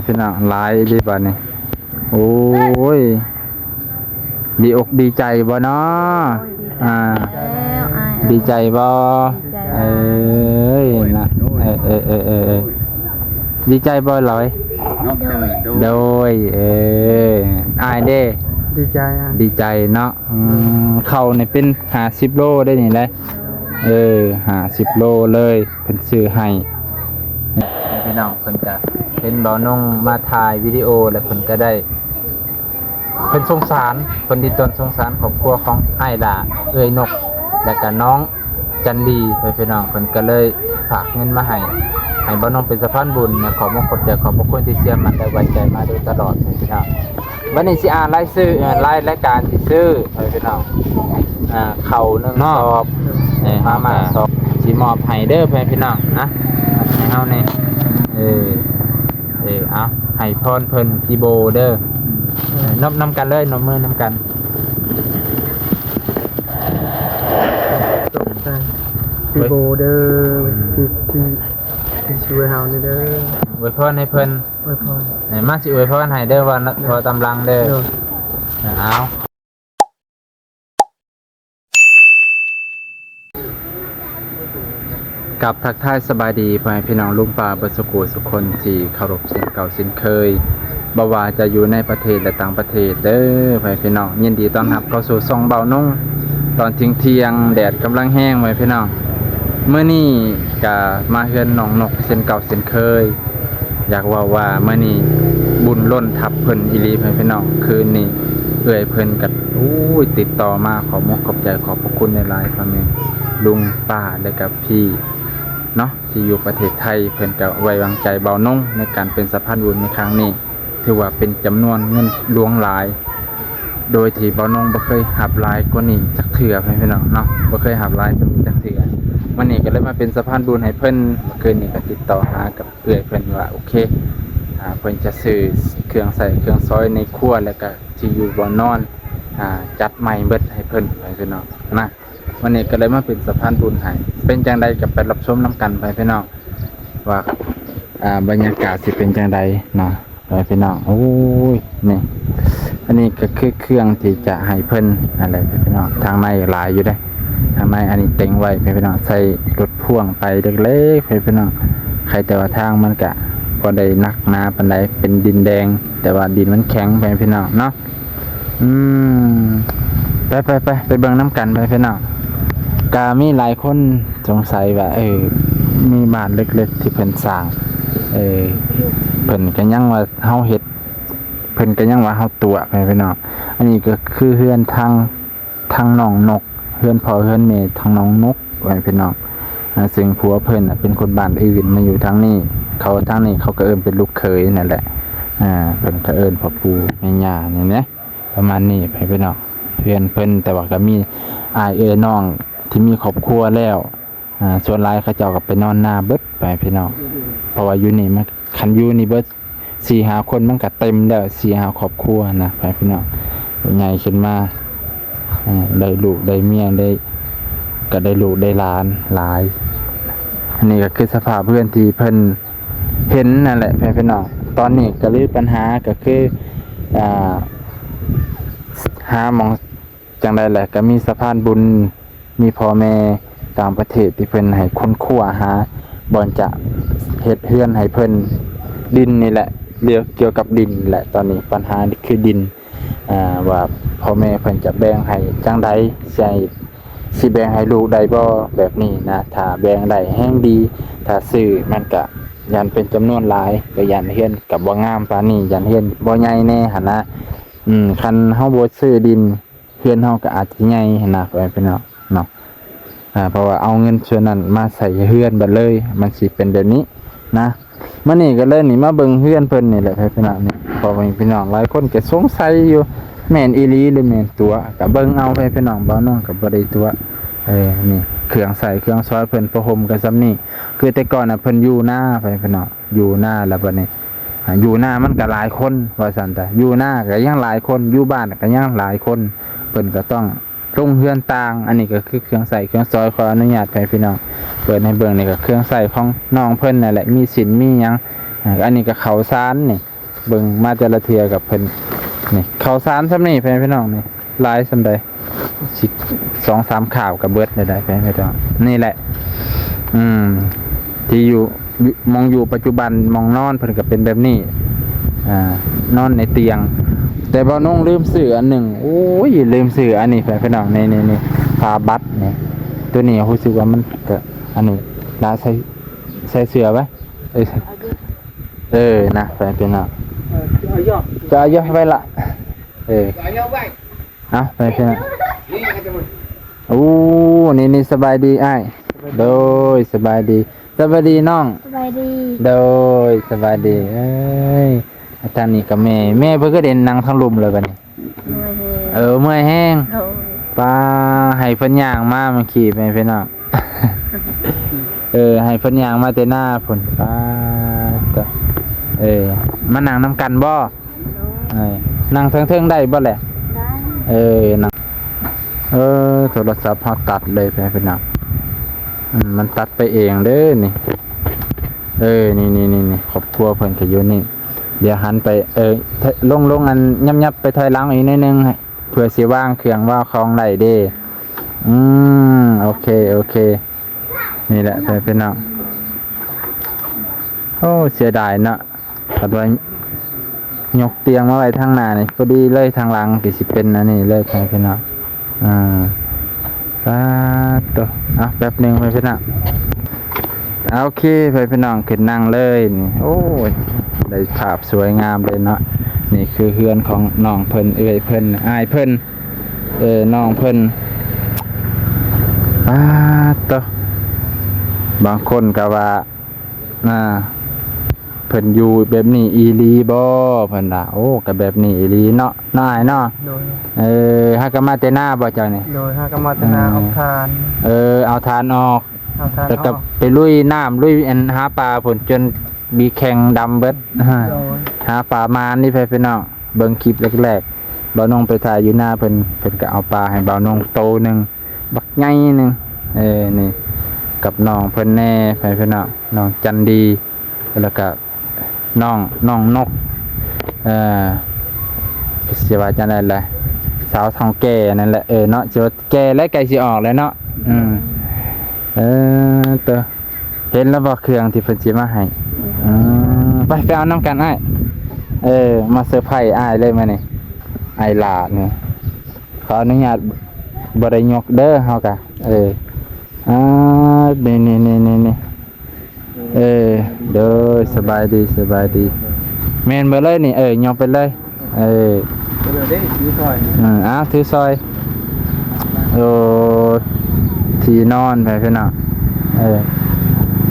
ພີ່ນ້ອງ ຫຼາຍອີ່ຫຼີບາດນີ້. ໂອ້ຍ ດີອົກດີໃຈບໍ່ເນາະ? ໂອ້ຍ ດີໃຈ ອ່າ ແລ້ວອ້າຍ ດີໃຈບໍ່? ດີໃຈ ເອີຍ ນະ ໂດຍ ເອີ ເອີ ດີໃຈບໍ່ລອຍ? ໂດຍ ໂດຍ ເອີ ອ້າຍເດ້? ດີໃຈ ອ້າຍ ດີໃຈເນາະ. ອືມ ເຂົ້ານີ້ເປັນຫ້າສິບໂລໄດ໋ນີ້ໄດ໋. ເອີ ຫ້າສິບໂລເລີຍ ເພິ່ນຊື້ໃຫ້. ພີ່ນ້ອງ ເພິ່ນກະເຫັນບ່າວນົງມາຖ່າຍວິດີໂອ ແລ້ວເພິ່ນກະໄດ້ ເພິ່ນສົງສານ ເພິ່ນດີຕອນສົງສານຄອບຄົວຂອງອ້າຍຫຼ້າ ເອື້ອຍນົກ ແລະກະນ້ອງຈັນດີ ພີ່ນ້ອງ ເພິ່ນກະເລີຍຝາກເງິນມາໃຫ້ ໃຫ້ບ່າວນົງເປັນສະພານບຸນນະ. ຂໍມຸກຂອບໃຈ ຂອບພະຄຸນທີ່ເຊື່ອໝັ້ນ ແລະໄວ້ໃຈມາໂດຍຕະຫຼອດ ພີ່ນ້ອງ. ບັດນີ້ຊິອ່ານລາຍຊື່ ເອີ ລາຍ ລາຍການທີ່ຊື້ ພໍ່ແມ່ພີ່ນ້ອງ ອ່າ ເຂົ້າໜຶ່ງ ເນາະ ສອບ ເອີ ມາມ່າ ເຮົາກະ ສອງ ຊິມອບໃຫ້ເດີ ພໍ່ແມ່ພີ່ນ້ອງນະ ໃຫ້ເຮົານີ້ ເອີ ເອີ ເອົາ ໃຫ້ພອນເພິ່ນ ພີ່ໂບເດີ ເອີ ນົບນຳກັນເລີຍ ນົບມືນຳກັນ ຂອບໃຈ ພີ່ໂບເດີ ອືມ ທີ່ ທີ່ ທີ່ຊ່ວຍເຮົານີ້ເດີ ອວຍພອນໃຫ້ເພິ່ນ ອວຍພອນ ເອີ ມາຊິອວຍພອນໃຫ້ເດີ ວ່າ ເອີ ເວົ້າຕາມຫຼັງເດີ ໂດຍ ເອີ ເອົາ ກັບທັກທາຍສະບາຍດີພໍ່ແມ່ພີ່ນ້ອງລຸງປ້າເບິດສູ່ຄູ່ສູ່ຄົນທີ່ເຄົາລົບເຊັ່ນເກົ່າເຊັ່ນເຄີຍ ບໍ່ວ່າຈະຢູ່ໃນປະເທດ ແລະ ຕ່າງປະເທດເດີພໍ່ແມ່ພີ່ນ້ອງ. ຍິນດີຕ້ອນຮັບເຂົ້າສູ່ຊ່ອງບ່າວນົງ ຕອນທ່ຽງໆ ແດດກຳລັງແຮງ ພໍ່ແມ່ພີ່ນ້ອງ. ມື້ນີ້ກະມາເຮືອນນ້ອງນົກເຊັ່ນເກົ່າເຊັ່ນເຄີຍ. ຢາກເວົ້າວ່າມື້ນີ້ບຸນລົ້ນທັບເພິ່ນອີ່ຫຼີ ພໍ່ແມ່ພີ່ນ້ອງ. ຄືນນີ້ເອື້ອຍເພິ່ນກະ ໂອ້ຍ ຕິດຕໍ່ມາ ຂອບມຸກຂອບໃຈ ຂອບພະຄຸນຫຼາຍໆ ພໍ່ແມ່ລຸງປ້າ ແລະກະພີ່ເນາະ ທີ່ຢູ່ປະເທດໄທ ເພິ່ນກະໄວ້ວາງໃຈບ່າວນົງໃນການເປັນສະພານບຸນໃນຄັ້ງນີ້. ຖືວ່າເປັນຈຳນວນເງິນຫຼວງຫຼາຍ ໂດຍທີ່ບ່າວນົງບໍ່ເຄີຍຮັບຫຼາຍກວ່ານີ້ຈັກເທື່ອ ພໍ່ແມ່ພີ່ນ້ອງເນາະ ບໍ່ເຄີຍຮັບຫຼາຍສ່ຳນີ້ຈັກເທື່ອ. ມື້ນີ້ກະເລີຍມາເປັນສະພານບຸນໃຫ້ເພິ່ນ. ມື້ຄືນນີ້ກະຕິດຕໍ່ຫາກັບເອື້ອຍເພິ່ນວ່າ ໂອເຄ ອ່າ ເພິ່ນຈະຊື້ເຄື່ອງໃຊ້ເຄື່ອງສອຍໃນຄົວ ແລະກະທີ່ຢູ່ບ່ອນນອນ ອ່າ ຈັດໃໝ່ເບິດໃຫ້ເພິ່ນ ພໍ່ແມ່ພີ່ນ້ອງນະ. ມື້ນີ້ກະເລີຍມາເປັນສະພານບຸນໃຫ້ ເປັນຈັ່ງໃດກະໄປຮັບຊົມນຳກັນ ພໍ່ແມ່ພີ່ນ້ອງ ວ່າ ອ່າ ບັນຍາກາດຊິເປັນຈັ່ງໃດເນາະ ພໍ່ແມ່ພີ່ນ້ອງ. ໂອ້ຍ ນີ້ ອັນນີ້ກະຄືເຄື່ອງທີ່ຈະໃຫ້ເພິ່ນ ຫັ້ນແຫຼະ ພີ່ນ້ອງ. ທາງໃນຫຼາຍຢູ່ເດ້ ທາງໃນອັນນີ້ເຕັງໄວ້ ພີ່ນ້ອງ ໃສ່ລົດພ່ວງໄປເລັກໆ ພີ່ນ້ອງ. ໃຄແຕ່ວ່າທາງມັນກະບໍ່ໄດ້ໜັກໜາປານໃດ ເປັນດິນແດງ ແຕ່ວ່າດິນມັນແຂງ ພີ່ນ້ອງເນາະ. ອືມ ໄປໆໆ ໄປເບິ່ງນຳກັນໄປ ພີ່ນ້ອງ. ກະມີຫຼາຍຄົນສົງໄສວ່າ ເອີ ມີບ້ານເລັກໆທີ່ເພິ່ນສ້າງ ເອີ ເພິ່ນກະຍັງວ່າເຮົາເຮັດ ເພິ່ນກະຍັງວ່າເຮົາຕົວະ ພີ່ນ້ອງ. ອັນນີ້ກະຄືເຮືອນທາງ ທາງນ້ອງນົກ ເຮືອນພໍ່ເຮືອນແມ່ທາງນ້ອງນົກ ພີ່ນ້ອງ. ອ່າ ເຊິ່ງຜົວເພິ່ນນະເປັນຄົນບ້ານອື່ນ ມາຢູ່ທາງນີ້ ເຂົາທາງນີ້ເຂົາກະເອີ້ນເປັນລູກເຂີຍນັ້ນແຫຼະ. ອ່າ ເພິ່ນກະເອີ້ນພໍ່ປູ່ແມ່ຍ່ານີ້ແຫຼະ ປະມານນີ້ ພີ່ນ້ອງ. ເຮືອນເພິ່ນ ແຕ່ວ່າກະມີອ້າຍເອື້ອຍນ້ອງທີ່ມີຄອບຄົວແລ້ວ. ອ່າ ສ່ວນຫຼາຍເຂົາເຈົ້າກະໄປນອນນາເບິດ ພີ່ນ້ອງ. ເພາະວ່າຢູ່ນີ້ມັນ ຄັນຢູ່ນີ້ເບິດ ສີ່ຫ້າຄົນມັນກະເຕັມແລ້ວ ສີ່ຫ້າຄອບຄົວນະ ພີ່ນ້ອງ. ໃຫຍ່ຂຶ້ນມາ ເອີ ໄດ້ລູກໄດ້ເມຍ ໄດ້ ກະໄດ້ລູກໄດ້ຫຼານຫຼາຍ. ອັນນີ້ກະຄືສະພາບເຮືອນທີ່ເພິ່ນເຫັນນັ້ນແຫຼະ ພີ່ນ້ອງ. ຕອນນີ້ກະເລີຍ ບັນຫາກະຄື ອ່າ ຫາໝ່ອງ ຈັ່ງໃດແຫຼະ ກະມີສະພານບຸນ ມີພໍ່ແມ່ຕ່າງປະເທດທີ່ເພິ່ນໃຫ້ຄົ້ນຄວ້າຫາບ່ອນຈະເຮັດເຮືອນໃຫ້ເພິ່ນ. ດິນນີ້ແຫຼະ ເລື່ອງກ່ຽວກັບດິນແຫຼະ. ຕອນນີ້ບັນຫາຄືດິນ ອ່າ ວ່າພໍ່ແມ່ເພິ່ນຈະແບ່ງໃຫ້ຈັ່ງໃດ ຊິໃຫ້ ຊິແບ່ງໃຫ້ລູກໄດ້ບໍ່ ແບບນີ້ນະ. ຖ້າແບ່ງໄດ້ແຮງດີ ຖ້າຊື້ມັນກະຢ້ານເປັນຈຳນວນຫຼາຍ ກະຢ້ານເຮືອນກະບໍ່ງາມປານນີ້ ຢ້ານເຮືອນບໍ່ໃຫຍ່ແດ່ຫັ້ນນະ. ອືມ ຄັນເຮົາບໍ່ຊື້ດິນ ເຮືອນເຮົາກະອາດຈະໃຫຍ່ຫັ້ນນະ ພໍ່ແມ່ພີ່ນ້ອງເນາະ. ອ່າ ເພາະວ່າເອົາເງິນສ່ວນນັ້ນມາໃສ່ເຮືອນເບິດເລີຍ ມັນຊິເປັນແບບນີ້ນະ. ມື້ນີ້ກະເລີຍນີ້ມາເບິ່ງເຮືອນເພິ່ນນີ້ແຫຼະ ພີ່ນ້ອງ. ນີ້ ພໍ່ແມ່ພີ່ນ້ອງຫຼາຍຄົນກະສົງໄສຢູ່ ແມ່ນອີ່ຫຼີຫຼືແມ່ນຕົວະ ກະເບິ່ງເອົາ ພີ່ນ້ອງ. ບ່າວນ້ອງກະບໍ່ໄດ້ຕົວະ. ເອີ ນີ້ເຄື່ອງໃຊ້ເຄື່ອງສອຍເພິ່ນ ຜ້າຫົ່ມກະສ່ຳນີ້. ຄືແຕ່ກ່ອນນະເພິ່ນຢູ່ນາ ພີ່ນ້ອງ ຢູ່ນາ ແລ້ວບັດນີ້ ອ່າ ຢູ່ນາມັນກະຫຼາຍຄົນວ່າຊັ້ນຕາ ຢູ່ນາກະຍັງຫຼາຍຄົນ ຢູ່ບ້ານກະຍັງຫຼາຍຄົນ ເພິ່ນກະຕ້ອງລົງເຮືອນຕ່າງ. ອັນນີ້ກະຄືເຄື່ອງໃຊ້ເຄື່ອງສອຍ ຂໍອະນຸຍາດໃຫ້ພີ່ນ້ອງເປີດໃຫ້ເບິ່ງ. ນີ້ກະເຄື່ອງໃຊ້ຂອງນ້ອງເພິ່ນນັ້ນແຫຼະ ມີສິ້ນມີຫຍັງ. ອ່າ ອັນນີ້ກະເຂົ້າສານນີ້ ເບິ່ງມາແຕ່ລະເທື່ອກັບເພິ່ນ. ນີ້ເຂົ້າສານສ່ຳນີ້ ພໍ່ແມ່ພີ່ນ້ອງ ນີ້ຫຼາຍສ່ຳໃດ ຊິສອງສາມຄາບກໍເບິດແລ້ວໄດ໋ ພໍ່ແມ່ພີ່ນ້ອງ. ນີ້ແຫຼະ ອືມ ທີ່ຢູ່ ຢູ່ ໝ່ອງຢູ່ປັດຈຸບັນ ໝ່ອງນອນເພິ່ນກໍເປັນແບບນີ້ ອ່າ ນອນໃນຕຽງ. ແຕ່ບ່າວນົງລືມຊື້ອັນໜຶ່ງ ໂອ້ຍ ລືມຊື້ອັນນີ້ ພີ່ນ້ອງ ນີ້ໆໆ ຜ້າບັດນີ້. ໂຕນີ້ຮູ້ສຶກວ່າມັນກໍ ອັນນີ້ລະ ໃສ່ ໃສ່ເສື້ອໄວ້ ເອີ ເອີ ນະ ພີ່ນ້ອງ ເອີ ເອົາຢອກ ກໍເອົາຢອກໄວ້ລະ ເອີ ເອົາ ພີ່ນ້ອງ. ໂອ້ ນີ້ໆ ສະບາຍດີອ້າຍ. ໂດຍ ສະບາຍດີ ສະບາຍດີນ້ອງ. ສະບາຍດີ ໂດຍ ສະບາຍດີ. ເອີຍ ທາງນີ້ກໍແມ່ ແມ່ເພິ່ນກໍໄດ້ນັ່ງທາງລຸ່ມເລີຍບັດນີ້. ເມື່ອຍແຮງ ເອີ ເມື່ອຍແຮງ ໂດຍ ປ້າ ໃຫ້ເພິ່ນຍ່າງມາເມື່ອກີ້ ແມ່ພີ່ນ້ອງ ເອີ ໃຫ້ເພິ່ນຍ່າງມາແຕ່ນາພຸ້ນ ປ້າ ເອີ ມານັ່ງນຳກັນບໍ່? ເອີ ນັ່ງເທິງໆ ໄດ້ບໍ່ແຫຼະ? ໄດ້ ເອີ ນັ່ງ ເອີ ໂທລະສັບເຮົາຕັດເລີຍ ແມ່ພີ່ນ້ອງ ອືມ ມັນຕັດໄປເອງເດີນີ້. ເອີ ນີ້ໆໆ ຄອບຄົວເພິ່ນກໍຢູ່ນີ້. ດຽວຫັນໄປ ເອີ ລົງ ລົງ ອັນ ຫຍັບໆ ໄປຖອຍຫຼັງອີກໜ້ອຍໜຶ່ງ ເພື່ອຊິວາງເຄື່ອງວາງຂອງໄດ້ເດ້. ອືມ ໂອເຄ ໂອເຄ ນີ້ແຫຼະ ເພື່ອນພີ່ນ້ອງ. ໂອ້ ເສຍດາຍເນາະ ຄັນວ່າຍົກຕຽງມາໄວ້ທາງໜ້ານີ້ ພໍດີເລີຍ ທາງຫຼັງກໍຊິເປັນອັນນີ້ເລີຍ ເພື່ອນພີ່ນ້ອງ. ອ່າ ປາດໂຕ ອ່ະ ແປັບໜຶ່ງ ເພື່ອນພີ່ນ້ອງ. ໂອເຄ ເພື່ອນພີ່ນ້ອງ ຂຶ້ນນັ່ງເລີຍນີ້. ໂອ້ຍ ໄດ້ພາບສວຍງາມເລີຍເນາະ. ນີ້ຄືເຮືອນຂອງນ້ອງເພິ່ນ ເອື້ອຍເພິ່ນ ອ້າຍເພິ່ນ ເອີ ນ້ອງເພິ່ນ. ປາດໂຕ ບາງຄົນກໍວ່າ ອ່າ ເພິ່ນຢູ່ແບບນີ້ອີ່ຫຼີບໍ່? ເພິ່ນວ່າ ໂອ້ ກໍແບບນີ້ອີ່ຫຼີເນາະ ນ້ອງອ້າຍເນາະ. ໂດຍ ເອີ ຫາກໍມາແຕ່ນາບໍ່ເຈົ້ານີ້? ໂດຍ ຫາກໍມາແຕ່ນາ ເອີ ອອກຖ່ານ. ເອີ ເອົາຖ່ານອອກ ເອົາຖ່ານອອກ ແລ້ວກໍໄປລຸຍນ້ຳ ລຸຍອັນຫາປາພຸ້ນ ຈົນບີແຂ້ງດຳເບິດ. ໂດຍ ຫາປາມານນີ້ ເພື່ອນພີ່ນ້ອງ ເບິ່ງຄລິບແລກໆ ບ່າວນົງໄປຖ່າຍຢູ່ນາເພິ່ນ ເພິ່ນກໍເອົາປາໃຫ້ບ່າວນົງໂຕໜຶ່ງ ບັກໃຫຍ່ໜຶ່ງ. ເອີ ນີ້ກັບນ້ອງເພິ່ນແດ່ ເພື່ອນພີ່ນ້ອງ ນ້ອງຈັນດີ ແລ້ວກະນ້ອງ ນ້ອງນົກ ເອີ ຊິວ່າຈັ່ງໃດລະ ສາວທ້ອງແກ່ນັ້ນແຫຼະ. ເອີ ເນາະ ຊິວ່າແກ່ແລ້ວ ໃກ້ຊິອອກແລ້ວເນາະ. ອືມ ເອີ ເຕີ ເຫັນແລ້ວບໍ່ເຄື່ອງທີ່ເພິ່ນຊິມາໃຫ້? ອືມ ໄປ ໄປເອົານຳກັນອ້າຍ. ເອີ ມາເຊີໄພອ້າຍເລີຍມື້ນີ້ ອ້າຍຫຼ້ານີ້. ຂໍອະນຸຍາດບໍ່ໄດ້ຍົກເດີ ເຮົາກະ ເອີ ອ່າ ນີ້ໆໆໆ ເອີ ໂດຍ ສະບາຍດີ ສະບາຍດີ. ແມ່ນເບີດເລີຍນີ້ ເອີ ຍົກໄປເລີຍ. ເອີ ເອົາຖືຊ່ອຍ ເອີ ເອົາຖືຊ່ອຍ. ໂອ້ ທີ່ນອນ ເພື່ອນພີ່ນ້ອງ ເອີ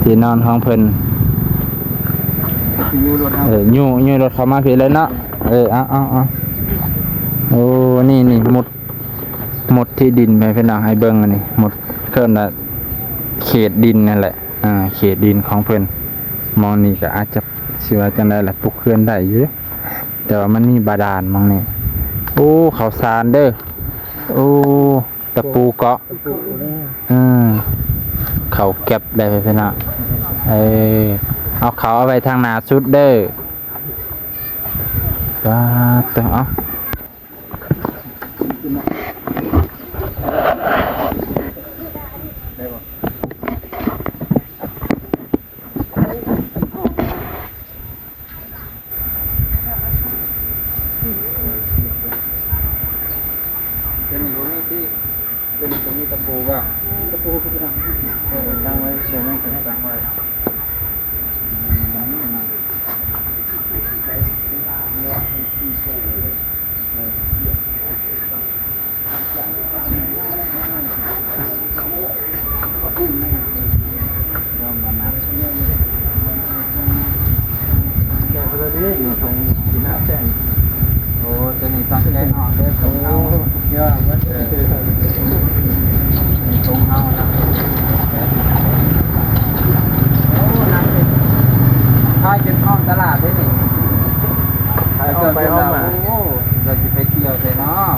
ທີ່ນອນຂອງເພິ່ນ ເອີ ຍູ້ ຍູ້ລົດເຂົ້າມາພີ້ເລີຍເນາະ. ເອີ ເອົາ ເອົາ ເອົາ ໂອ້ ນີ້ ນີ້ ມຸດ ໝົດທີ່ດິນ ໃຫ້ພີ່ນ້ອງ ໃຫ້ເບິ່ງອັນນີ້ ໝົດ ເອີ້ນວ່າເຂດດິນນັ້ນແຫຼະ ອ່າ ເຂດດິນຂອງເພິ່ນ. ໝ່ອງນີ້ກໍອາດຈະ ຊິວ່າຈັ່ງໃດລະ ປຸກເຮືອນໄດ້ຢູ່ ແຕ່ວ່າມັນມີບາດານໝ່ອງນີ້. ໂອ້ ເຂົ້າສານເດີ ໂອ້ ຕະປູເກາະ ເອີ ເຂົ້າແກັບໄດ້ພີ່ນ້ອງ. ເອີ ເອົາເຂົ້າເອົາໄວ້ທາງໜ້າສຸດເດີ. ປາດໂຕ ເອົາ ເປັນບໍ່ມີຕິ ເປັນບໍ່ມີຕະປູບໍ່? ຕະປູຄືກັນ ເອີ ຕັ້ງໄວ້ ເດີນນັ້ນກໍຕັ້ງໄວ້. ໂອ້ ຕົວນີ້ຕັດແກະອອກເດີ ໂອ້ ເອີ ນີ້ຕົງເຮົານະ ໂອ້ ນັ່ງເປັນ ຂາຍຈົນຮອດຕະຫຼາດເດ້ນີ້ ຂາຍອອກໄປອອກມາ ໂອ້ ເຂົາຊິໄປທ່ຽວໃສເນາະ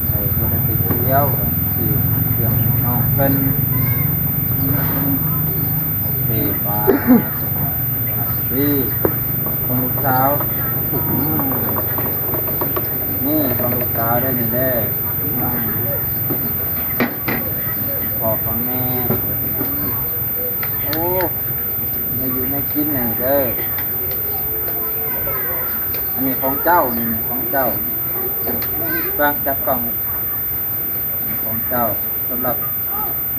ເອີ ບໍ່ໄດ້ໄປທ່ຽວ ຊິທ່ຽວນ້ອງເພິ່ນ ໂອເຄ ບາຍ ດີ ຂອງລູກ ສາວ ອືມ ນີ້ຂອງລູກສາວເດ້ ນີ້ເດ້ ອືມ ພໍ່ຂອງແມ່ ໂອ້ ໄດ້ຢູ່ໄດ້ກິນແນ່ເດີ ອັນນີ້ຂອງເຈົ້າ ນີ້ຂອງເຈົ້າ ວາງຈັບກ້ອງ ຂອງເຈົ້າ ສຳລັບ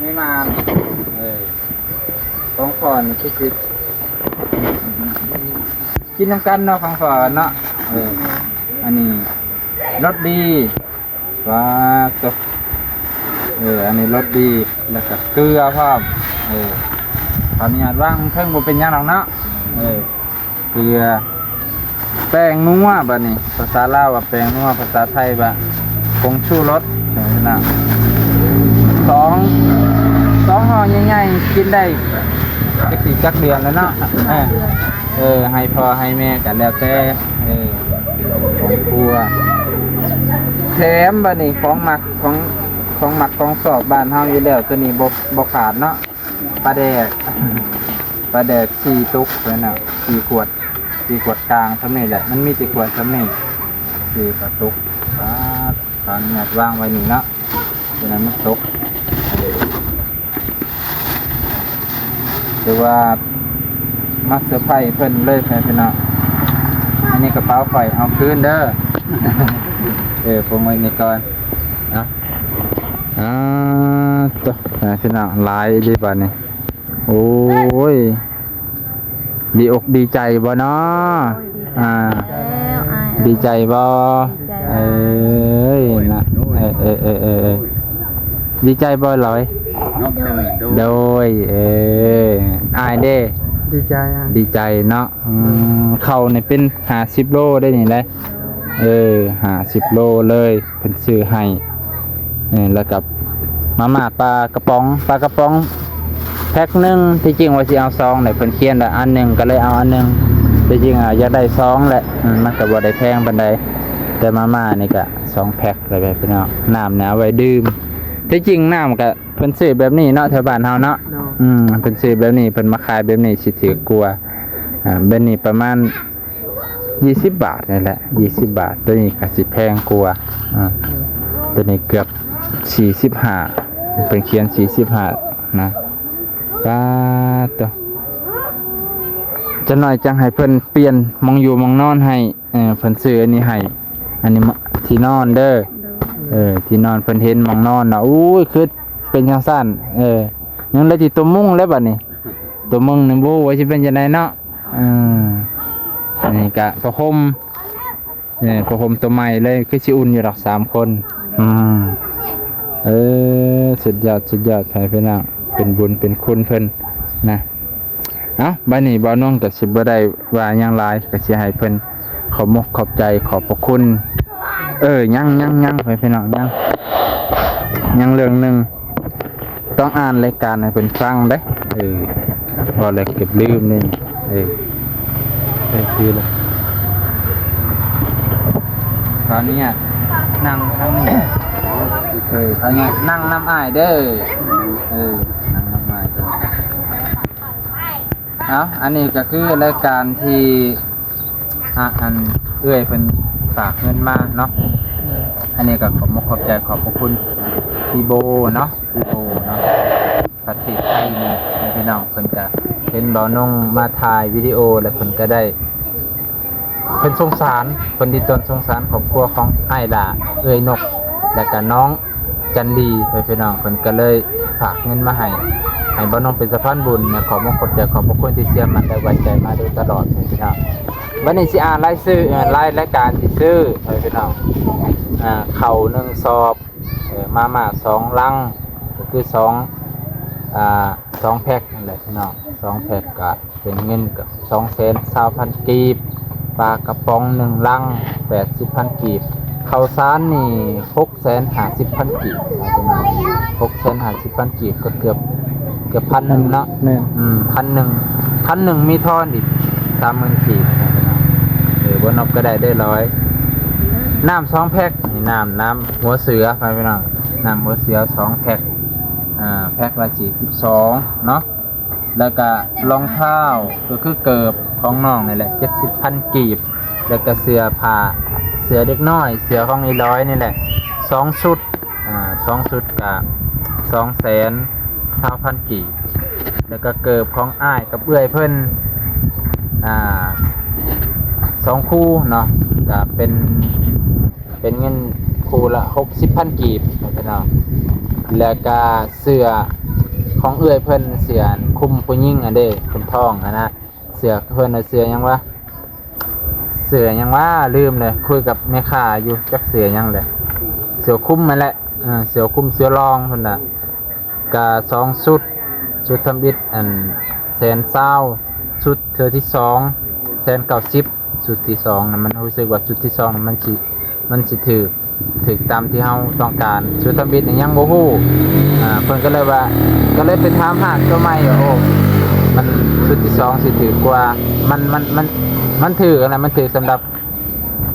ນີ້ມາ ເອີ ຂອງພໍ່ນີ້ຄືຊິກິນນຳກັນເນາະ ຂອງພໍ່ເນາະ ເອີ ອັນນີ້ລົດດີ ວ້າ ໂຕ ເອີ ອັນນີ້ລົດດີ ແລ້ວກະເກືອພ້ອມ ເອີ ຂໍອະນຸຍາດວາງເທິງ ບໍ່ເປັນຫຍັງດອກເນາະ ເອີ. ເກືອ ແປ້ງນົວ ບາດນີ້ພາສາລາວວ່າແປ້ງນົວ ພາສາໄທວ່າຜົງຊູລົດນະ ສອງ ສອງຫໍ່ໃຫຍ່ໆ ກິນໄດ້ຈັກຊິຈັກເດືອນແລ້ວເນາະ ເອີ ເອີ ໃຫ້ພໍ່ໃຫ້ແມ່ກໍແລ້ວແຕ່ ເອີ ຄອບຄົວ ແຖມ ບາດນີ້ຂອງມັກ ຂອງ ຂອງມັກຂອງຊອບບ້ານເຮົາຢູ່ແລ້ວ ໂຕນີ້ບໍ່ ບໍ່ຂາດເນາະ. ປາແດກ ປາແດກສີ່ຕຸກນັ້ນນະ ສີ່ຂວດ ສີ່ຂວດກາງສ່ຳນີ້ແຫຼະ ມັນມີແຕ່ຂວດສ່ຳນີ້ ສີ່ປາຕຸກ ປາ ປາເງືອດວາງໄວ້ນີ້ເນາະ ຕົວນັ້ນມັນຕົກ ຖືວ່າມາເຊີໄພເພິ່ນເລີຍ ພີ່ນ້ອງ ອັນນີ້ກະເປົາຂ້ອຍ ເອົາຄືນເດີ ເອີ ພົງໄວ້ນີ້ກ່ອນ ເອົາ ອ່າ ໂຕ ພີ່ນ້ອງ ຫຼາຍອີ່ຫຼີບາດນີ້ ໂອ້ຍ ດີອົກດີໃຈບໍ່ເນາະ ໂອ້ຍ ດີໃຈ ອ່າ ແລ້ວອ້າຍເອີຍ ດີໃຈບໍ່ ດີໃຈຫຼາຍ ເອີຍ ນະ ເອີ ເອີ ດີໃຈບໍ່ຫຼອຍ ໂດຍ ໂດຍ ເອີ ອ້າຍເດ້ ດີໃຈ ອ້າຍ ດີໃຈເນາະ ອືມ ເຂົ້ານີ້ເປັນຫ້າສິບໂລໄດ໋ນີ້ແຫຼະ ເອີ ຫ້າສິບໂລເລີຍ ເພິ່ນຊື້ໃຫ້ ເອີ ແລ້ວກໍມາມ່າປາກະປ໋ອງ ປາກະປ໋ອງແພັກໜຶ່ງ ທີ່ຈິງວ່າຊິເອົາສອງແຫຼະ ເພິ່ນຂຽນວ່າອັນໜຶ່ງ ກໍເລີຍເອົາອັນໜຶ່ງ ທີ່ຈິງອະຢາກໄດ້ສອງແຫຼະ ອືມ ມັນກໍບໍ່ໄດ້ແພງປານໃດ ແຕ່ມາມ່ານີ້ກໍສອງແພັກແຫຼະ ພີ່ນ້ອງ ນ້ຳນີ້ເອົາໄວ້ດື່ມ ທີ່ຈິງນ້ຳກໍເພິ່ນຊື້ແບບນີ້ເນາະ ແຖວບ້ານເຮົາເນາະ ໂດຍ ອືມ ເພິ່ນຊື້ແບບນີ້ ເພິ່ນມາຂາຍແບບນີ້ຊິຖືກກວ່າ ອ່າ ແບບນີ້ປະມານ ຊາວບາດນີ້ແຫຼະ ຊາວບາດ ໂຕນີ້ກໍຊິແພງກວ່າ ອ່າ ໂຕນີ້ເກືອບສີ່ສິບຫ້າ ເພິ່ນຂຽນສີ່ສິບຫ້ານະ ປາໂຕ ຈັກໜ້ອຍຈັ່ງໃຫ້ເພິ່ນປ່ຽນໝ່ອງຢູ່ໝ່ອງນອນໃຫ້ ເອີ ເພິ່ນຊື້ອັນນີ້ໃຫ້ ອັນນີ້ທີ່ນອນເດີ ເອີ ທີ່ນອນ ເພິ່ນເຫັນໝ່ອງນອນນະ ໂອ້ຍ ຄືເປັນຈັ່ງຊັ້ນ ເອີ ຍັງໄດ້ທີ່ຕົວມຸງແລ້ວບາດນີ້ ຕົວມຶງນີ້ບໍ່ຮູ້ວ່າຊິເປັນຈັ່ງໃດເນາະ ເອີ ອັນນີ້ກະຜ້າຫົ່ມ ເອີ ຜ້າຫົ່ມຕົວໃໝ່ເລີຍ ຄືຊິອຸ່ນຢູ່ດອກສາມຄົນ ອືມ ເອີ ສຸດຍອດ ສຸດຍອດ ໃຫ້ພີ່ນ້ອງ ເປັນບຸນເປັນຄຸນເພິ່ນນະ ເອົ້າ ບາດນີ້ບ່າວນົງກໍຊິບໍ່ໄດ້ວ່າຫຍັງຫຼາຍ ກໍຊິໃຫ້ເພິ່ນ ຂອບມຸກຂອບໃຈ ຂອບພະຄຸນ ເອີ ຍັງ ຍັງ ຍັງ ໃຫ້ພີ່ນ້ອງ ຍັງ ຍັງເລື່ອງໜຶ່ງ ຕ້ອງອ່ານລາຍການໃຫ້ເພິ່ນຟັງເດ້ ເອີ ເວົ້າແລ້ວເກືອບລືມເດ້ ເອີ ເອີ ຄືລະ ຂໍອະນຸຍາດນັ່ງທາງນີ້ ເອີ ຂໍອະນຸຍາດນັ່ງນຳອ້າຍເດີ ເອີ ນັ່ງນຳອ້າຍເດີ. ເອົ້າ ອັນນີ້ກໍຄືລາຍການທີ່ ອ່າ ອັນເອື້ອຍເພິ່ນຝາກເງິນມາເນາະ ອັນນີ້ກໍຂອບມຸກຂອບໃຈ ຂອບພະຄຸນພີ່ໂບເນາະ ພີ່ໂບເນາະ ປະເທດໄທນີ້ ພີ່ນ້ອງ ເພິ່ນກໍເຫັນບ່າວນົງມາຖ່າຍວິດີໂອ ແລ້ວເພິ່ນກໍໄດ້ ເພິ່ນສົງສານ ເພິ່ນດິດດອນສົງສານຄອບຄົວຂອງອ້າຍຫຼ້າ ເອື້ອຍນົກ ແລ້ວກະນ້ອງຈັນດີ ພີ່ນ້ອງ ເພິ່ນກໍເລີຍຝາກເງິນມາໃຫ້ ໃຫ້ບ່າວນົງເປັນສະພານບຸນ ຂອບມຸກຂອບໃຈ ຂອບພະຄຸນທີ່ເຊື່ອໝັ້ນ ແລະ ໄວ້ໃຈມາໂດຍຕະຫຼອດ ພີ່ນ້ອງ. ບັດນີ້ຊິອ່ານລາຍຊື່ ເອີ ລາຍ ລາຍການທີ່ຊື້ ພີ່ນ້ອງ ເຂົ້າໜຶ່ງສອບ ເອີ ມາມ່າສອງລັງ ກໍຄືສອງ ອ່າ ສອງແພັກນັ້ນແຫຼະ ພີ່ນ້ອງ ສອງແພັກກະ ເປັນເງິນກໍສອງແສນຊາວພັນກີບ, ປາກະປ໋ອງໜຶ່ງລັງແປດສິບພັນກີບ, ເຂົ້າສານນີ້ຫົກແສນຫ້າສິບພັນກີບ, ຫົກແສນຫ້າສິບພັນກີບກໍເກືອບ ເກືອບພັນໜຶ່ງເນາະ. ແມ່ນ ອືມ ພັນໜຶ່ງ ພັນໜຶ່ງມີທອນອີກສາມໝື່ນກີບ. ເອີ ບໍ່ນັບກໍໄດ້ເດ້ຫຼາຍ. ນ້ຳສອງແພັກ ນີ້ນ້ຳ ນ້ຳຫົວເສືອ ພໍ່ແມ່ພີ່ນ້ອງ, ນ້ຳຫົວເສືອສອງແພັກ ອ່າ ແພັກລະສີ່ສິບສອງເນາະ. ແລ້ວກະລອງເທົ້າ ກໍຄືເກີບຂອງນ້ອງນີ້ແຫຼະ ເຈັດສິບພັນກີບ ແລ້ວກະເສື້ອຜ້າ ເສື້ອເດັກນ້ອຍ ເສື້ອຂອງອີຫຼອຍນີ້ແຫຼະ ສອງຊຸດ ອ່າ ສອງຊຸດກະ ສອງແສນຊາວພັນກີບ ແລ້ວກະເກີບຂອງອ້າຍກັບເອື້ອຍເພິ່ນ ອ່າ ສອງຄູ່ເນາະ ກະເປັນ ເປັນເງິນຄູ່ລະຫົກສິບພັນກີບ ພີ່ນ້ອງ ແລ້ວກະເສື້ອຂອງເອື້ອຍເພິ່ນ ເສື້ອຄຸມຜູ້ຍິງຫັ້ນເດ້ ເພິ່ນທ້ອງຫັ້ນນະ ເສື້ອເພິ່ນນະ ເສື້ອຫຍັງວະ ເສື້ອຫຍັງວະ ລືມເລີຍ ຄຸຍກັບແມ່ຄ້າຢູ່ ຈັກເສື້ອຫຍັງແຫຼະ ເສື້ອຄຸມຫັ້ນແຫຼະ ເອີ ເສື້ອຄຸມເສື້ອລອງເພິ່ນນະ ກະສອງຊຸດ ຊຸດທຳອິດ ອັນ ແສນຊາວ ຊຸດເທື່ອທີສອງ ແສນເກົ້າສິບ ຊຸດທີສອງນະ ມັນຮູ້ສຶກວ່າຊຸດທີສອງນະ ມັນຊິ ມັນຊິຖືກ ຖືກຕາມທີ່ເຮົາຕ້ອງການ ຊຸດທຳອິດນີ້ຍັງບໍ່ຮູ້ ອ່າ ເພິ່ນກໍເລີຍວ່າ ກໍເລີຍໄປຖາມຮ້ານຕົວໃໝ່ວ່າ ໂອ້ ມັນ ຊຸດທີສອງຊິຖືກກວ່າ ມັນ ມັນ ມັນ ມັນຖືກຫັ້ນນະ ມັນຖືກສຳລັບ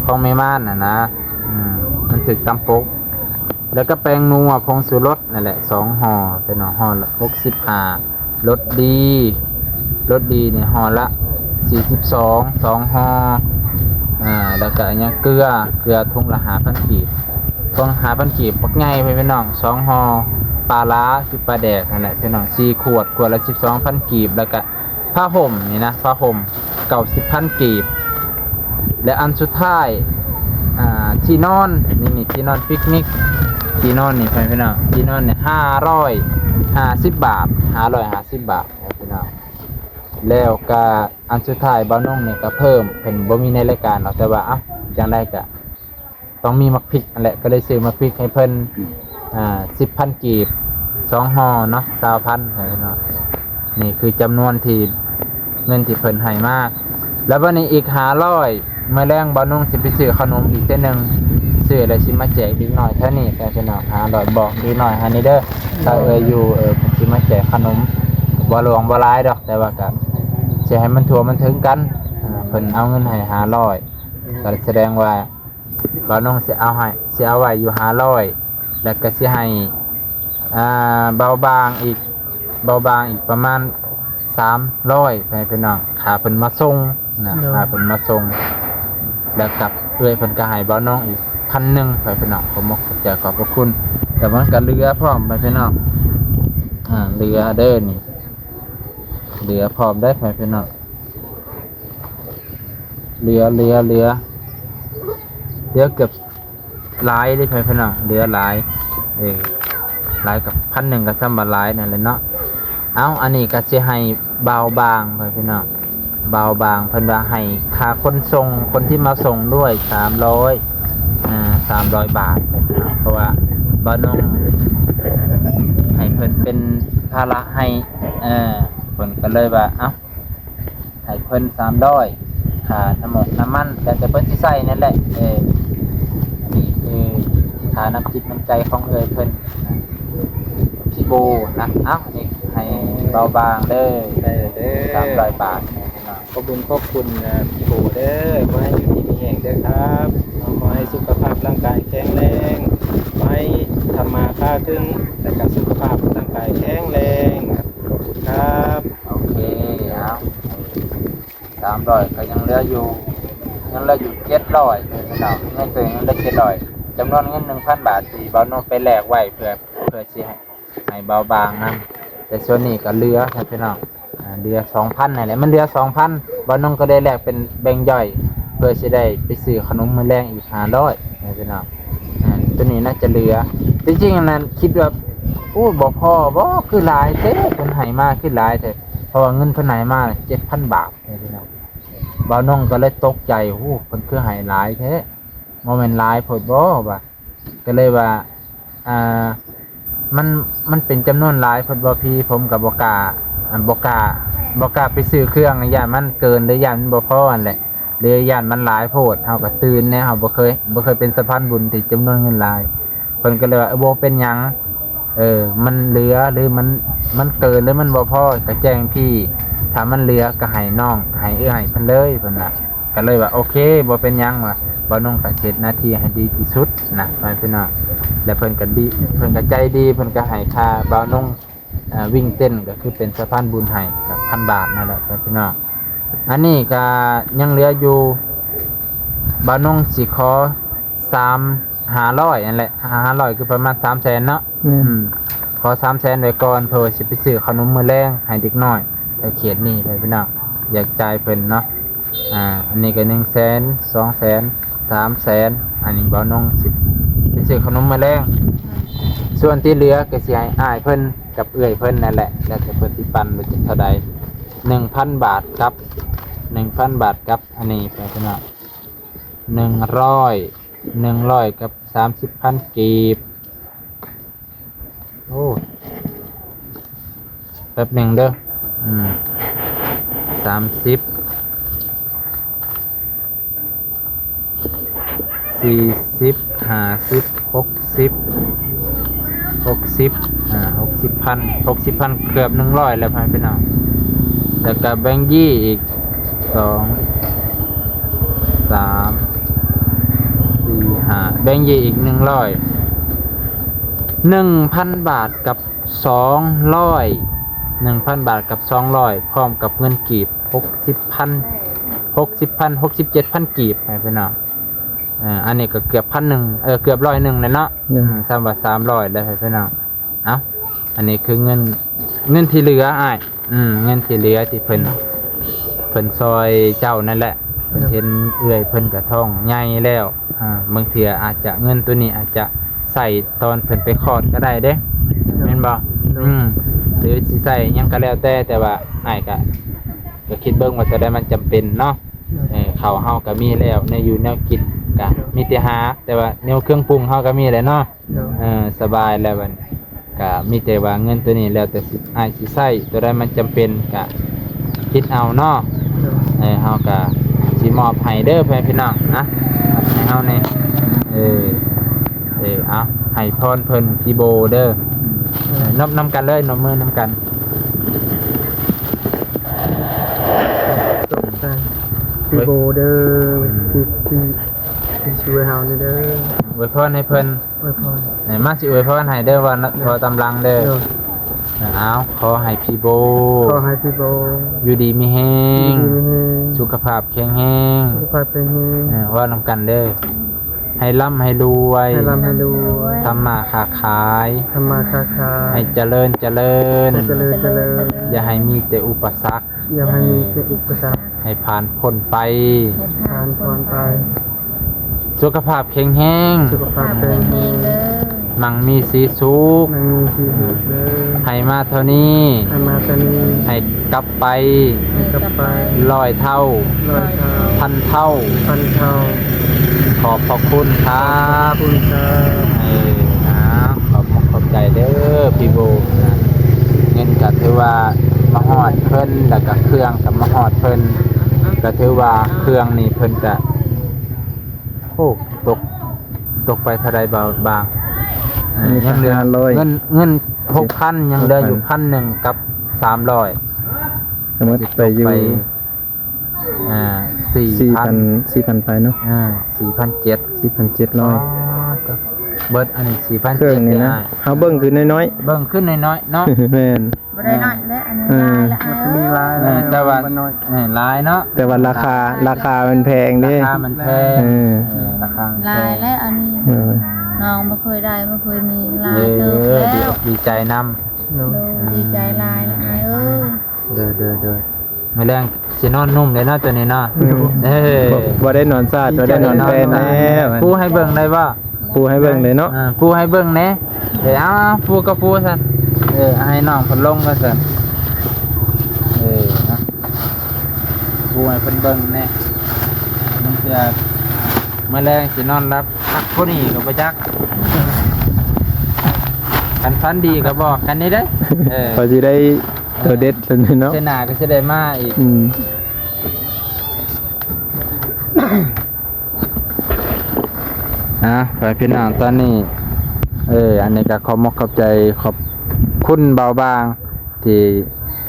ຂອງແມ່ມ່ານຫັ້ນນະ ອືມ ມັນຖືກຕາມປົກ ແລ້ວກໍແປ້ງນົວ ຜົງຊູລົດນັ້ນແຫຼະ ສອງຫໍ່ ເປັນຫໍ່ລະຫົກສິບຫ້າ ລົດດີ ລົດດີນີ້ຫໍ່ລະສີ່ສິບສອງ ສອງຫໍ່ ອ່າ ແລ້ວກໍຫຍັງ ເກືອ ເກືອຖົງລະຫ້າພັນກີບ ຖົງລະຫ້າພັນກີບ ບັກໃຫຍ່ເລີຍພີ່ນ້ອງ ສອງຫໍ່ ປາຫຼາຄືປາແດກຫັ້ນແຫຼະພີ່ນ້ອງ ສີ່ຂວດ ຂວດລະສິບສອງພັນກີບ ແລ້ວກໍ ຜ້າຫົ່ມນີ້ນະ ຜ້າຫົ່ມເກົ້າສິບພັນກີບ ແລະ ອັນສຸດທ້າຍ ອ່າ ທີ່ນອນ ນີ້ ນີ້ ທີ່ນອນປິກນິກ ທີ່ນອນນີ້ ພໍ່ແມ່ພີ່ນ້ອງ ທີ່ນອນນີ້ຫ້າຮ້ອຍຫ້າສິບບາດ ຫ້າຮ້ອຍຫ້າສິບບາດ ພີ່ນ້ອງ ແລ້ວກະອັນສຸດທ້າຍ ບ່າວນົງນີ້ກະເພີ່ມ ເພິ່ນບໍ່ມີໃນລາຍການດອກ ແຕ່ວ່າ ເອົ້າ ຈັ່ງໃດກະ ຕ້ອງມີໝາກພິກຫັ້ນແຫຼະ ກໍເລີຍຊື້ໝາກພິກໃຫ້ເພິ່ນ ອືມ ອ່າ ສິບພັນກີບ ສອງຫໍ່ເນາະ ຊາວພັນເນາະ ນີ້ຄືຈຳນວນທີ່ ເງິນທີ່ເພິ່ນໃຫ້ມາ ແລ້ວບັດນີ້ອີກຫ້າຮ້ອຍ ມື້ແລງບ່າວນົງຊິໄປຊື້ຂະໜົມອີກເທື່ອໜຶ່ງ ຊື້ແລ້ວຊິມາແຈກເດັກນ້ອຍແຖວນີ້ ພີ່ນ້ອງ ຫ້າຮ້ອຍ ບອກເດັກນ້ອຍໃຫ້ແດ່ເດີ ຖ້າເອື້ອຍຢູ່ ເອີ ເພິ່ນຊິມາແຈກຂະໜົມ ບໍ່ຫຼວງບໍ່ຫຼາຍດອກ ແຕ່ວ່າກໍຊິໃຫ້ມັນທົ່ວມັນເຖິງກັນ ອ່າ ເພິ່ນເອົາເງິນໃຫ້ຫ້າຮ້ອຍ ກໍສະແດງວ່າ ບ່າວນົງຊິເອົາໃຫ້ ຊິເອົາໄວ້ຢູ່ຫ້າຮ້ອຍ ແລ້ວກໍຊິໃຫ້ ອ່າ ເບົາບາງອີກ ເບົາບາງອີກປະມານສາມຮ້ອຍ ໃຫ້ພີ່ນ້ອງ ຄ່າເພິ່ນມາສົ່ງນະ ໂດຍ ຄ່າເພິ່ນມາສົ່ງ ແລ້ວກັບເອື້ອຍເພິ່ນກໍໃຫ້ບ່າວນົງອີກພັນໜຶ່ງ ໃຫ້ພີ່ນ້ອງ ຂໍຂອບໃຈຂອບພະຄຸນ ແຕ່ມັນກໍເຫຼືອພ້ອມ ໃຫ້ພີ່ນ້ອງ ອ່າ ເຫຼືອເດີນີ້ ເຫຼືອພ້ອມເດີ ໃຫ້ພີ່ນ້ອງ ເຫຼືອ ເຫຼືອ ເຫຼືອ ເຫຼືອເກືອບ ຫຼາຍເດ້ ພໍ່ແມ່ພີ່ນ້ອງ ເຫຼືອຫຼາຍ ເອີ ຫຼາຍກັບພັນໜຶ່ງກໍສ່ຳວ່າຫຼາຍນັ້ນແຫຼະເນາະ ເອົ້າ ອັນນີ້ກໍຊິໃຫ້ບ່າວບາງ ພໍ່ແມ່ພີ່ນ້ອງ ບ່າວບາງ ເພິ່ນວ່າໃຫ້ຄ່າຂົນສົ່ງ ຄົນທີ່ມາສົ່ງດ້ວຍ ສາມຮ້ອຍ ອ່າ ສາມຮ້ອຍບາດ ເພາະວ່າບ່າວນົງໃຫ້ເພິ່ນເປັນພາລະໃຫ້ ເອີ ເພິ່ນກໍເລີຍວ່າ ເອົ້າ ໃຫ້ເພິ່ນສາມຮ້ອຍ ຄ່ານ້ຳມັນ ນ້ຳມັນ ແລ້ວແຕ່ເພິ່ນຊິໃຊ້ນັ້ນແຫຼະ ເອີ ນີ້ຄືຄ່ານ້ຳຈິດນ້ຳໃຈຂອງເອື້ອຍເພິ່ນນະ ພີ່ໂບນະ ເອົ້າ ນີ້ໃຫ້ເບົາບາງເດີ ໄດ້ເດີ ສາມຮ້ອຍບາດ ຂອບບຸນຂອບຄຸນ ເອີ ພີ່ໂບເດີ ຂໍໃຫ້ຢູ່ດີມີແຮງເດີຄັບ ຂໍໃຫ້ສຸຂະພາບຮ່າງກາຍແຂງແຮງ ຂໍໃຫ້ທຳມາຄ້າຂຶ້ນ ແລະກະສຸຂະພາບຮ່າງກາຍແຂງແຮງ ຂອບຄຸນຄັບ. ໂອເຄ ເອົາ ສາມຮ້ອຍ ກໍຍັງເຫຼືອຢູ່ ຍັງເຫຼືອຢູ່ເຈັດຮ້ອຍ ພີ່ນ້ອງ ໃນໂຕຍັງເຫຼືອເຈັດຮ້ອຍ ຈຳນວນເງິນໜຶ່ງພັນບາດ ທີ່ບ່າວນົງໄປແລກໄວ້ ເພື່ອ ເພື່ອຊິໃຫ້ ໃຫ້ເບົາບາງນຳ ແຕ່ສ່ວນນີ້ກໍເຫຼືອ ພີ່ນ້ອງ ອ່າ ເຫຼືອສອງພັນນັ້ນແຫຼະ ມັນເຫຼືອສອງພັນ ບ່າວນົງກໍໄດ້ແລກເປັນແບ່ງຍ່ອຍ ເພື່ອຊິໄດ້ໄປຊື້ຂະໜົມມື້ແລງອີກຫ້າຮ້ອຍ ພີ່ນ້ອງ ອ່າ ໂຕນີ້ໜ້າຈະເຫຼືອ ທີ່ຈິງນັ້ນຄິດວ່າ ໂອ້ ບໍ່ພໍບໍ່ ຄືຫຼາຍແທ້ ເພິ່ນໃຫ້ມາຄືຫຼາຍແທ້ ເພາະວ່າເງິນເພິ່ນໃຫ້ມາເຈັດພັນບາດ ພີ່ນ້ອງ ບ່າວນົງກໍເລີຍຕົກໃຈ ໂອ້ ເພິ່ນຄືໃຫ້ຫຼາຍແທ້ ບໍ່ແມ່ນຫຼາຍໂພດບໍ່ ວ່າ ກໍເລີຍວ່າ ອ່າ ມັນ ມັນເປັນຈຳນວນຫຼາຍໂພດບໍ່ພີ່ ຜົມກໍບໍ່ກ້າ ອ່າ ບໍ່ກ້າ ບໍ່ກ້າໄປຊື້ເຄື່ອງ ຢ້ານມັນເກີນ ຫຼືຢ້ານມັນບໍ່ພໍຫັ້ນແຫຼະ ຫຼືຢ້ານມັນຫຼາຍໂພດ ເຮົາກໍຕື່ນແດ່ ເຮົາບໍ່ເຄີຍ ບໍ່ເຄີຍເປັນສະພານບຸນທີ່ຈຳນວນເງິນຫຼາຍ ເພິ່ນກໍເລີຍວ່າ ເອີ ບໍ່ເປັນຫຍັງ ເອີ ມັນເຫຼືອ ຫຼືມັນ ມັນເກີນ ຫຼືມັນບໍ່ພໍ ກໍແຈ້ງພີ່ ຖ້າມັນເຫຼືອກໍໃຫ້ນ້ອງ ໃຫ້ເອື້ອຍເພິ່ນເລີຍ ເພິ່ນວ່າ ກໍເລີຍວ່າ ໂອເຄ ບໍ່ເປັນຫຍັງ ວ່າ ບ່າວນົງກໍເຮັດໜ້າທີ່ໃຫ້ດີທີ່ສຸດນະ ພໍ່ແມ່ພີ່ນ້ອງ ແລະເພິ່ນກໍດີ ເພິ່ນກໍໃຈດີ ເພິ່ນກໍໃຫ້ຄ່າບ່າວນົງ ອ່າ ວິ້ງເຕັ້ນ ກໍຄືເປັນສະພານບຸນໃຫ້ ກໍພັນບາດນັ້ນແຫຼະພີ່ນ້ອງ. ອັນນີ້ກໍຍັງເຫຼືອຢູ່ ບ່າວນົງຊິຂໍສາມ ຫ້າຮ້ອຍຫັ້ນແຫຼະ ຫ້າຮ້ອຍ ຄືປະມານສາມແສນເນາະ. ແມ່ນ ອືມ ຂໍສາມແສນໄວ້ກ່ອນ ເພື່ອວ່າຊິໄປຊື້ເຂົ້າໜົມມື້ແລງໃຫ້ເດັກນ້ອຍແຖວເຂດນີ້ພີ່ນ້ອງ ຢາກຈ່າຍເພິ່ນເນາະ. ອ່າ ອັນນີ້ກໍໜຶ່ງແສນ ສອງແສນ ສາມແສນ ອັນນີ້ບ່າວນົງຊິໄປຊື້ເຂົ້າໜົມມື້ແລງ. ສ່ວນທີ່ເຫຼືອກໍຊິໃຫ້ອ້າຍເພິ່ນກັບເອື້ອຍເພິ່ນນັ້ນແຫຼະ ແລ້ວແຕ່ເພິ່ນຊິປັນວ່າຈະເທົ່າໃດ ໜຶ່ງພັນບາດກັບ ໜຶ່ງພັນບາດກັບ ອັນນີ້ໄປພີ່ນ້ອງ ໜຶ່ງຮ້ອຍ ໜຶ່ງຮ້ອຍກັບສາມສິບພັນກີບ. ໂອ້ ແປັບໜຶ່ງເດີ ອືມ ສາມສິບ ສີ່ສິບ ຫ້າສິບ ຫົກສິບ ຫົກສິບ ອ່າ ຫົກສິບພັນ ຫົກສິບພັນ ເກືອບໜຶ່ງຮ້ອຍແລ້ວພໍ່ແມ່ພີ່ນ້ອງ. ແລ້ວກໍແບງຢີ້ອີກ ສອງ ສາມ ສີ່ ຫ້າ ແບງຢີ້ອີກໜຶ່ງຮ້ອຍ ໜຶ່ງພັນບາດກັບສອງຮ້ອຍ ໜຶ່ງພັນບາດກັບສອງຮ້ອຍ ພ້ອມກັບເງິນກີບຫົກສິບພັນ ຫົກສິບພັນ ຫົກສິບເຈັດພັນກີບ ໃຫ້ພີ່ນ້ອງ. ເອີ ອັນນີ້ກໍເກືອບພັນໜຶ່ງ ເອີ ເກືອບຮ້ອຍໜຶ່ງແລ້ວເນາະ. ໂດຍ ອືມ ຊ້ຳວ່າສາມຮ້ອຍແລ້ວ ໃຫ້ພີ່ນ້ອງ. ເອົ້າ ອັນນີ້ຄືເງິນ ເງິນທີ່ເຫຼືອອ້າຍ ອືມ ເງິນທີ່ເຫຼືອທີ່ເພິ່ນ ເພິ່ນຊ່ອຍເຈົ້ານັ້ນແຫຼະ ເພິ່ນເຫັນເອື້ອຍເພິ່ນກະທ້ອງໃຫຍ່ແລ້ວ ອ່າ ບາງເທື່ອອາດຈະ ເງິນໂຕນີ້ອາດຈະໃຊ້ຕອນເພິ່ນໄປຄອດກໍໄດ້ເດ້ ແມ່ນບໍ່? ໂດຍ ອືມ ຫຼືຊິໃຊ້ຫຍັງກໍແລ້ວແຕ່ ແຕ່ວ່າອ້າຍກະ ກໍຄິດເບິ່ງວ່າຕົວໃດມັນຈຳເປັນເນາະ. ໂດຍ ເອີ ເຂົ້າເຮົາກໍມີແລ້ວ ແນວຢູ່ແນວກິນກໍມີແຕ່ຫາ ແຕ່ວ່າແນວເຄື່ອງປຸງເຮົາກໍມີແຫຼະເນາະ. ໂດຍ ເອີ ສະບາຍແລ້ວບັດນີ້ ກໍມີແຕ່ວ່າເງິນໂຕນີ້ແລ້ວແຕ່ຊິ ອ້າຍຊິໃຊ້ ໂຕໃດມັນຈຳເປັນກໍຄິດເອົາເນາະ. ໂດຍ ເອີ ເຮົາກໍຊິມອບໃຫ້ເດີພໍ່ແມ່ພີ່ນ້ອງນະ ໃຫ້ເຮົານີ້ ເອີ ເອີ ເອົາ ໃຫ້ພອນເພິ່ນພີ່ໂບເດີ ເອີ ນົບນຳກັນເລີຍ ນົບມືນຳກັນ. ຕົກໃສ່ພີ່ໂບເດີ ອືມ ທີ່ ທີ່ ທີ່ຊ່ວຍເຮົານີ້ເດີ ອວຍພອນໃຫ້ເພິ່ນ ອວຍພອນ ເອີ ມາຊິອວຍພອນໃຫ້ເດີ ວ່າ ເດີ ພໍຕາມຫຼັງເດີ. ໂດຍ ເອົາ ຂໍໃຫ້ພີ່ໂບ ຂໍໃຫ້ພີ່ໂບ ຢູ່ດີມີແຮງ ຢູ່ດີມີແຮງ ສຸຂະພາບແຂງແຮງ ສຸຂະພາບແຂງແຮງ ເອີ ເວົ້ານຳກັນເດີ ໃຫ້ລ່ຳໃຫ້ລວຍ ໃຫ້ລ່ຳໃຫ້ລວຍ ທຳມາຄ້າຂາຍ ທຳມາຄ້າຂາຍ ໃຫ້ຈະເລີນຈະເລີນ ໃຫ້ຈະເລີນຈະເລີນ ຢ່າໃຫ້ມີແຕ່ອຸປະສັກ ຢ່າໃຫ້ມີແຕ່ອຸປະສັກ ໃຫ້ຜ່ານພົ້ນໄປ ໃຫ້ຜ່ານພົ້ນໄປ ສຸຂະພາບແຂງແຮງ ສຸຂະພາບແຂງແຮງເດີ ມັ່ງມີສີສຸກ ມັ່ງມີສີສຸກເດີ ໃຫ້ມາເທົ່ານີ້ ໃຫ້ມາເທົ່ານີ້ ໃຫ້ກັບໄປ ໃຫ້ກັບໄປ ຮ້ອຍເທົ່າ ຮ້ອຍເທົ່າ ພັນເທົ່າ ພັນເທົ່າ ຂອບພະຄຸນຄັບ ຂອບພະຄຸນຄັບ ເອີ ອ່າ ຂອບອົກຂອບໃຈເດີພີ່ໂບ ເງິນກໍຖືວ່າມາຮອດເພິ່ນ ແລ້ວກໍເຄື່ອງກໍມາຮອດເພິ່ນ ກໍຖືວ່າເຄື່ອງນີ້ເພິ່ນກະ ໂອ້ ຕົກ ຕົກໄປເທົ່າໃດບາງ ເອີ ຍັງເຫຼືອ ເງິນ ເງິນຫົກພັນ ຍັງເຫຼືອຢູ່ພັນໜຶ່ງກັບສາມຮ້ອຍ ທັງໝົດໄປຢູ່ ອ່າ ສີ່ພັນ ສີ່ພັນ ສີ່ພັນປາຍເນາະ ອ່າ ສີ່ພັນເຈັດ ສີ່ພັນເຈັດຮ້ອຍ ອໍ ເບິດອັນນີ້ສີ່ພັນເຈັດ ເຄື່ອງນີ້ນະ ເຮົາເບິ່ງຄືນ້ອຍໆ ເບິ່ງຄືນ້ອຍໆເນາະ ແມ່ນ ບໍ່ໄດ້ນ້ອຍແລ້ວ ອັນນີ້ ເອີ ຫຼາຍແລ້ວ ເອີ ແຕ່ວ່າ ເອີ ຫຼາຍເນາະ ແຕ່ວ່າລາຄາ ລາຄາມັນແພງເດ້ ລາຄາມັນແພງ ເອີ ເອີ ລາຄາມັນແພງ ຫຼາຍແລ້ວ ອັນນີ້ ເອີ ນ້ອງບໍ່ເຄີຍໄດ້ ບໍ່ເຄີຍມີ ຫຼາຍເຕີບແລ້ວ ເອີ ດີ ດີໃຈນຳ ໂດຍ ດີໃຈຫຼາຍແລ້ວອ້າຍເອີຍ ໂດຍ ໂດຍ ໂດຍ ມື້ແລງຊິນອນນຸ່ມເດ້ເນາະ ໂຕນີ້ເນາະ ເອີ ບໍ່ ບໍ່ໄດ້ນອນຊາດ ບໍ່ໄດ້ນອນແຜ່ນແລ້ວ ປູໃຫ້ເບິ່ງໄດ້ບໍ່? ປູໃຫ້ເບິ່ງເດ້ເນາະ ອ່າ ປູໃຫ້ເບິ່ງແດ່ ເອີ ເອົາ ເອົາ ປູກໍປູຊັ້ນ ເອີ ໃຫ້ນ້ອງເພິ່ນລົງກ່ອນຊັ້ນ ເອີ ນະ ປູໃຫ້ເພິ່ນເບິ່ງແດ່ ບາງເທື່ອມື້ແລງຊິນອນຫຼັບຄັກຜູ້ນີ້ກໍບໍ່ຈັກ ຄັນຝັນດີກໍບອກກັນນີ້ເດ້ ເອີ ຂ້ອຍຊິໄດ້ ໂຕເດັດຊັ້ນເນາະ ເທື່ອໜ້າກໍຊິໄດ້ມາອີກ ອືມ ອ່າ ໄປພີ່ນ້ອງ ຕອນນີ້ ເອີ ອັນນີ້ກໍຂອບມົກຂອບໃຈ ຂອບຄຸນບ່າວບາງ ທີ່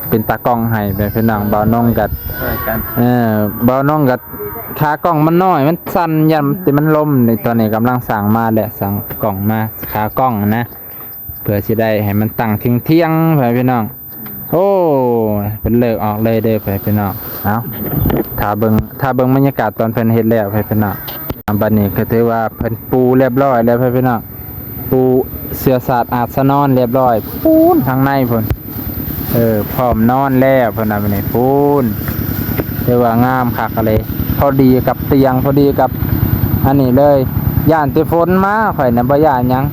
ເປັນຕາກ້ອງໃຫ້ ແມ່ພີ່ນ້ອງ ບ່າວນົງກໍ ຊ່ວຍກັນ ເອີ ບ່າວນົງກໍ ຂາກ້ອງມັນນ້ອຍ ມັນສັ່ນ ຢ້ານແຕ່ມັນລົ້ມ ນີ້ຕອນນີ້ກຳລັງສ້າງມາແຫຼະ ສ້າງກ້ອງມາ ຂາກ້ອງນະ. ເພື່ອຊິໄດ້ໃຫ້ມັນຕັ້ງທຽງໆ ພໍ່ແມ່ພີ່ນ້ອງ. ໂອ້ ເພິ່ນເລີກອອກເລີຍເດີ ພໍ່ແມ່ພີ່ນ້ອງ. ເອົາ ຖ້າເບິ່ງ ຖ້າເບິ່ງບັນຍາກາດຕອນເພິ່ນເຮັດແລ້ວ ພໍ່ແມ່ພີ່ນ້ອງ. ບັດນີ້ກໍຖືວ່າເພິ່ນປູຮຽບຮ້ອຍແລ້ວ ພໍ່ແມ່ພີ່ນ້ອງ. ປູເສື່ອສາດອາດສະນອນຮຽບຮ້ອຍ ປູນທາງໃນພຸ້ນ. ເອີ ພ້ອມນອນແລ້ວເພິ່ນວ່າ ບັດນີ້ ປູນ. ຖືວ່າງາມຄັກເລີຍ ພໍດີກັບຕຽງ ພໍດີກັບອັນນີ້ເລີຍ. ຢ້ານແຕ່ຝົນມາ ຂ້ອຍນະບໍ່ຢ້ານຫຍັງ.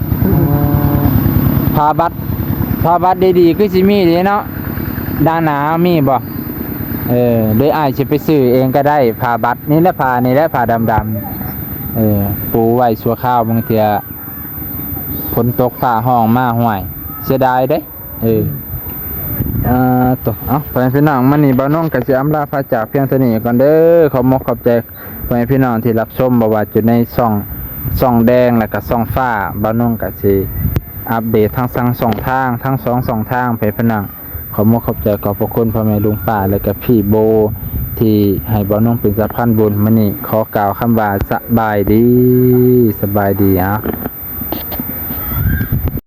ຜ້າບັດ ຜ້າບັດດີໆ ຄືຊິມີເດ້ເນາະ ດ້ານໜ້າມີບໍ່? ເອີ ເດີ ອ້າຍຊິໄປຊື້ເອງກໍໄດ້ ຜ້າບັດນີ້ແຫຼະ ຜ້ານີ້ແຫຼະ ຜ້າດຳໆ. ເອີ ປູໄວ້ຊົ່ວຄາວ ບາງເທື່ອຝົນຕົກຟ້າຮ້ອງມາ ຫ້ວຍ ເສຍດາຍເດ້. ເອີ ອ່າ ໂຕ ເອົາ ພໍ່ແມ່ພີ່ນ້ອງ ມື້ນີ້ບ່າວນົງກໍຊິອຳລາພາຈາກພຽງເທົ່ານີ້ກ່ອນເດີ. ຂອບມົກຂອບໃຈພໍ່ແມ່ພີ່ນ້ອງທີ່ຮັບຊົມ ບໍ່ວ່າຢູ່ໃນຊ່ອງ ຊ່ອງແດງ ແລະກະຊ່ອງຟ້າ. ບ່າວນົງກໍຊິອັບເດດທັງສອງຊ່ອງທາງ ທັງສອງຊ່ອງທາງ ພໍ່ແມ່ພີ່ນ້ອງ. ຂອບມົກຂອບໃຈຂອບພະຄຸນພໍ່ແມ່ລຸງປ້າ ແລະກະພີ່ໂບ ທີ່ໃຫ້ບ່າວນົງເປັນສະພານບຸນ. ມື້ນີ້ຂໍກ່າວຄຳວ່າສະບາຍດີ ສະບາຍດີ. ເອົາ